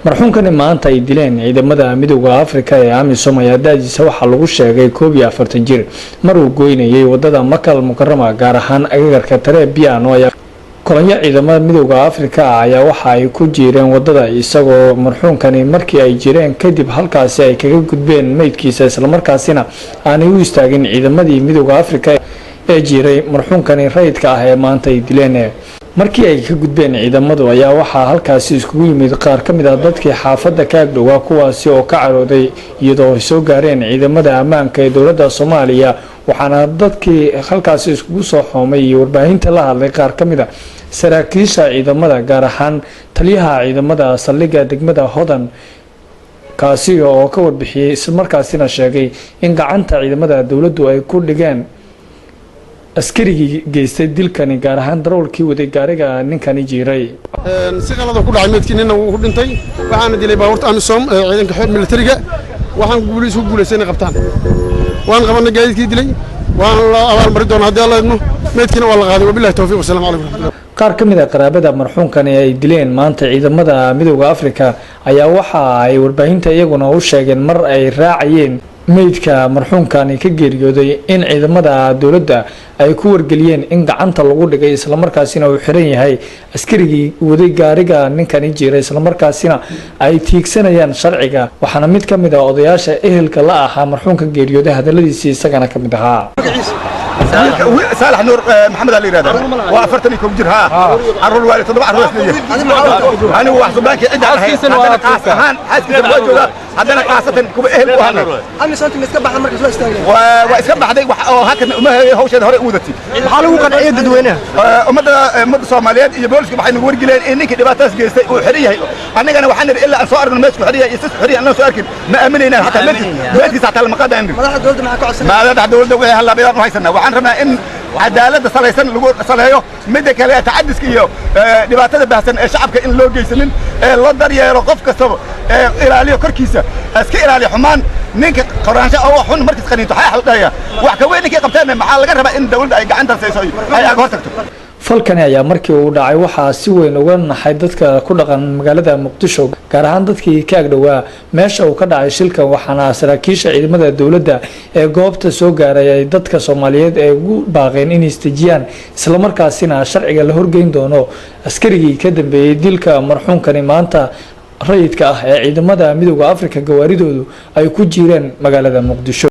Marxuumkani maanta ay dileen ciidamada Midowda Afrika ee AMISOM ayaa da'diisa waxaa lagu sheegay 41 jir. Mar uu goynayay wadada Makal Mukarama, gaar ahaan agagarka Taree Biano, ayaa kolonyo ciidamada Midowda Afrika ah ayaa waxa ay ku jiireen wadada, isagoo marxuumkani markii ay jireen kadib halkaasi ay kaga gudbeen meydkiisa, islamarkaasina aanay u istaagin ciidamadii Midowda Afrika ee jiiray marxuumkani rayidka ah ee maanta ay dileen. Markii ay ka gudbeen ciidamadu ayaa waxaa halkaasi iskugu yimid qaar ka mid ah dadkii xaafadda ka agdhowaa, kuwaasi oo ka carooday, iyadoo ay soo gaareen ciidamada ammaanka ee dowladda Soomaaliya. Waxaana dadkii halkaasi iskugu soo xoomay iyo warbaahinta la hadlay qaar ka mid ah saraakiisha ciidamada, gaar ahaan taliyaha ciidamada saldhigga degmada Hodan, kaasi oo ka warbixiyey, islamarkaasina sheegay in gacanta ciidamada dowladdu ay ku dhigeen askarigii geystay dilkani, gaar ahaan darawalkii waday gaariga ninkani jiiray. Si qalada ku dhacay meydkii, nina wuu ku dhintay, waxaana dilay baabuurta AMISOM ee ciidanka xoog militariga. Waxaan guuliis ku guulaystay inay qabtaan. Waan qabanay gaadiidkii dilay, waan la abaalmarin doonaa haddii Alla idmo. Meydkiina waa la qaaday. Wabillahi tawfiiq, wasalamu calaykum waraxmatullah. Qaar ka mid ah qaraabada marxuumkani ay dileen maanta ciidamada Midowda Afrika ayaa waxa ay warbaahinta iyaguna u sheegeen, mar ay raacayeen meydka marxuumkani ka geeriyooday, in ciidamada dowladda ay ku wargeliyeen in gacanta lagu dhigay, islamarkaasina uu xiran yahay askarigii waday gaariga ninkani jiray, islamarkaasina ay tiigsanayaan sharciga. Waxaana mid ka mid ah odayaasha ehelka la ahaa marxuumka geeriyooday hadaladiisii isagana ka mid ahaa. Saalax Nuur Maxamed aa la yidhahdaa, waa 41 jir. Haa, caruur waa, toddoba carruur leeyahay. Anigu wax suldaankii cidda ahay, haddana qaas ahaan xaaskiisa waa joogaa, haddana qaasatan kuwa ehel u ahanay. AMISOMta ma iska baxda marka soo istaageen? Waa iska baxday, wax oo hakan uma hawsheeda hore u wadatay. Maxaa lagu qanciyay dadweynaha? Ummadda Soomaaliyeed iyo booliska waxay nagu wargeleen in ninkii dhibaatadaas geystay uu xiran yahay. Annagana waxaan nidhi, ilaa aan soo aragno meesku xiran yahay iyo sis xiran yahay, aan soo arkin ma aaminaynaan, xataa meedkiisa xataa lama qaadaan. Madaxda dowladda maxaa ka codsanaya? Madaxda dowladda wixii hallaabayaan u haysanaa. Waxaan rabnaa in cadaaladda salaysan lagu saleeyo. Midda kale, tacadiska iyo dhibaatada baahsan ee shacabka in loo geysanin, ee loo daryeelo qof kastaba, ee ilaaliyo korkiisa, iska ilaaliyo xumaan. Ninka qoraansho oo xun markiis qaniinto xaa dhahaya wax ka weyn ninkii qabteen. Maxaa laga rabaa? In dowladda ay gacanta sayso, ay aga hor tagto. Falkani ayaa markii uu dhacay waxaa si weyn uga naxay dadka ku dhaqan magaalada Muqdisho, gaar ahaan dadkii ka agdhowaa meesha uu ka dhacay shilkan. Waxaana saraakiisha ciidamada dowladda ee goobta soo gaaray ay dadka Soomaaliyeed ee ugu baaqeen inay istejiyaan, islamarkaasina sharciga la horgeyn doono askarigii ka dambeeyey dilka marxuumkani maanta rayidka ah ee ciidamada Midowda Afrika gawaaridoodu ay ku jireen magaalada Muqdisho.